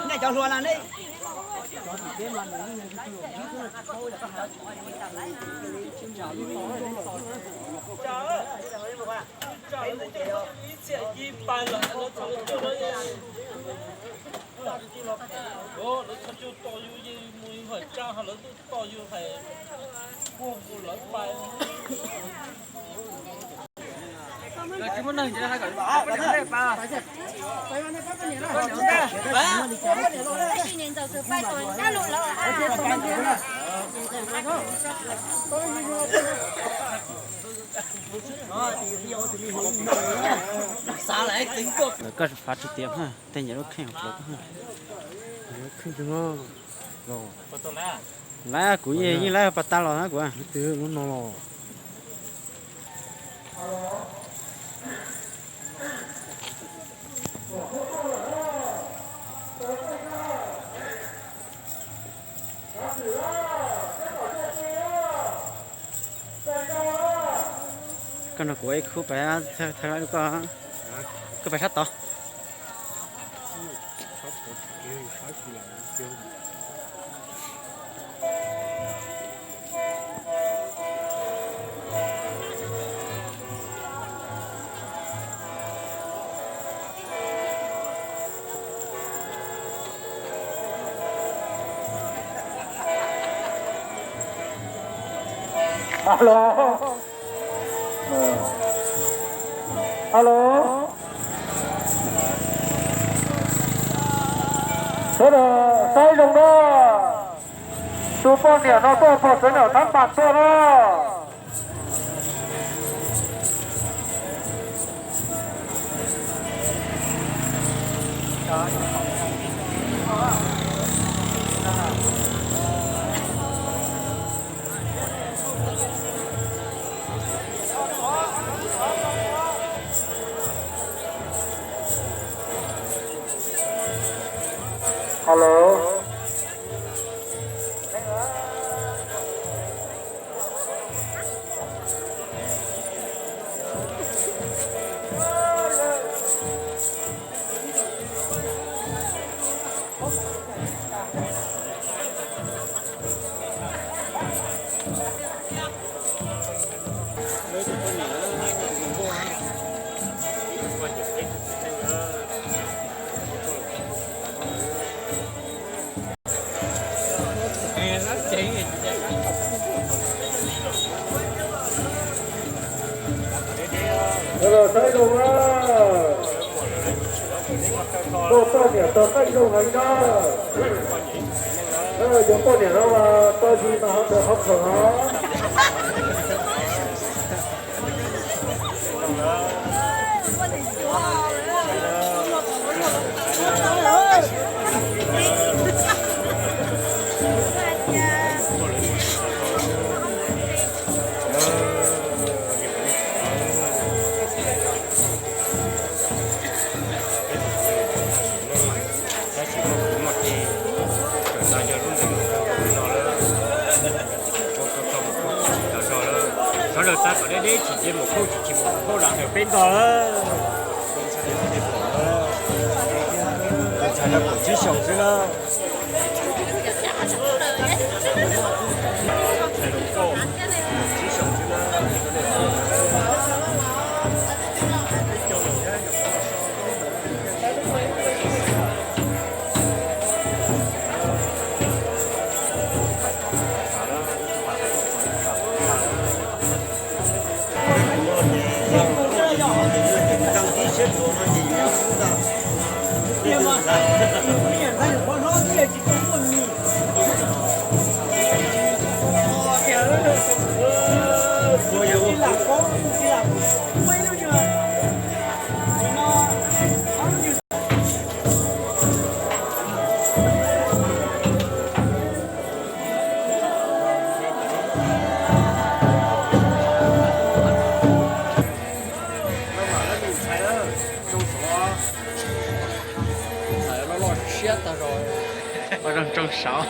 Nej cov hluas na, nej Lawv koj fav tsis tiav, tej nyiam lub kheej lawv koj. Lawv kuv yeej lawv pas tas los na kuv. Lub no los. Koj nrog kuv ib khub pais thawj laib lub koj, koj pais sab tod. Alo. Alo. Sawv daws saib zoo na, tus poj niam no tuaj pog sawv daws thab npas tuaj na. Alo. Sawv daws saib zoo na, muaj poj niam tau saib zoo heev na. Cov poj niam no mas tso zis mas ho ntawm qhov khaum no. Tab sis muaj kuv muaj tij, tseem tau yog lub ntees no lawm, sawv daws tab tom deb deb tsis cia mus khuj tsis cia mus khuj lam ntawm peb ntog lawm. Ntshai no kaum tsib xyoos xwb na. Loj loj siab tag zog. Ua zoo tsoo saud.